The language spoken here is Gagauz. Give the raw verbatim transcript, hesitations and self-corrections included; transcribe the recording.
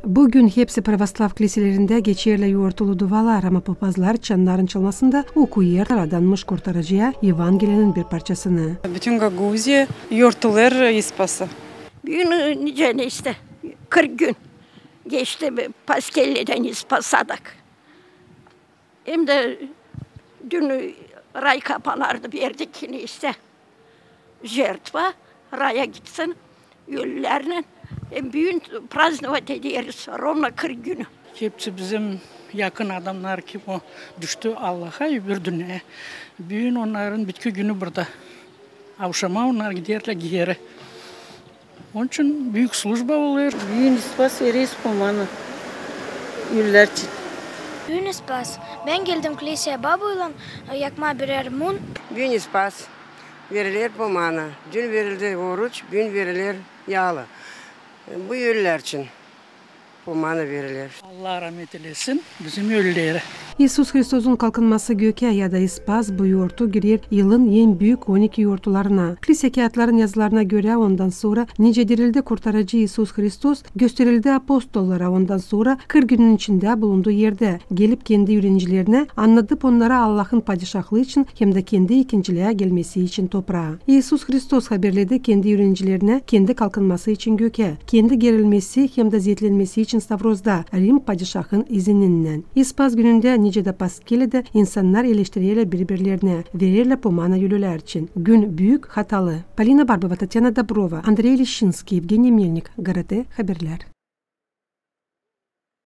Büün hepsi pravoslav kliselerindä geçerlär yortulu dualar, ama papazlar çannarın çalmasında okuyêrlar adanmış Kurtarıcıya Evangelinin bir parçasını. Bütün Gagauziya yortulêr İspası. Büün, e, nicä, neysä, kırk gün geçti, Paskelleden İspasa dak. Hem dä dün ray kapanardı, verdik neysä žertva, raya gitsin ölülerlän. Hem büün праздновать ederiz ровно kırk günü. Hepsi bizim yakın adamnar, kim o düştü Allaha, öbür dünneyä. Büün onnarın bitki günü burada. Avşama onnar giderlär geeri. Onun için büük slujba olêr. Büün İspas vereriz pomanı ölülär için. Büün İspas. Bän geldim kliseya babuylan, e, yakmaa birär mum. Büün İspas. Veriler pomanı. Dün verildi oruç, büün veriler yaalı. Bu ölülär için pomanı veriler. Allah rahmet eylesin bizim ölüleri. İisus Hristosun kalkınması gökä ya da İspas bu yortu girer yılın en büük on iki yortularına. Klise kiyatların yazılarına görä, ondan sora nicä dirildi Kurtarıcı İisus Hristos, gösterildi apostollara, ondan sora kırk günün içindä bulundu erdä, gelip kendi üürenicilerinä, annadı onnara Allahın Padişahlıı için hem dä kendi ikincilää gelmesi için topraa. İisus Hristos haberledi kendi üürenicilerinä kendi kalkınması için gökä, kendi gerilmesi hem dä zeetlenmesi için stavrozda, Rim padişahın izininnän. İspas günündä, nicä dä Paskelidä, insannar eleştirerlär biri-birlerinä, vererlär pomanı ölülär için. Gün büük hatalı. Polina Barbova, Tatyana Dobrova, Andrey Lişinskiy, Evgeniy Melnik, GRT Haberlär.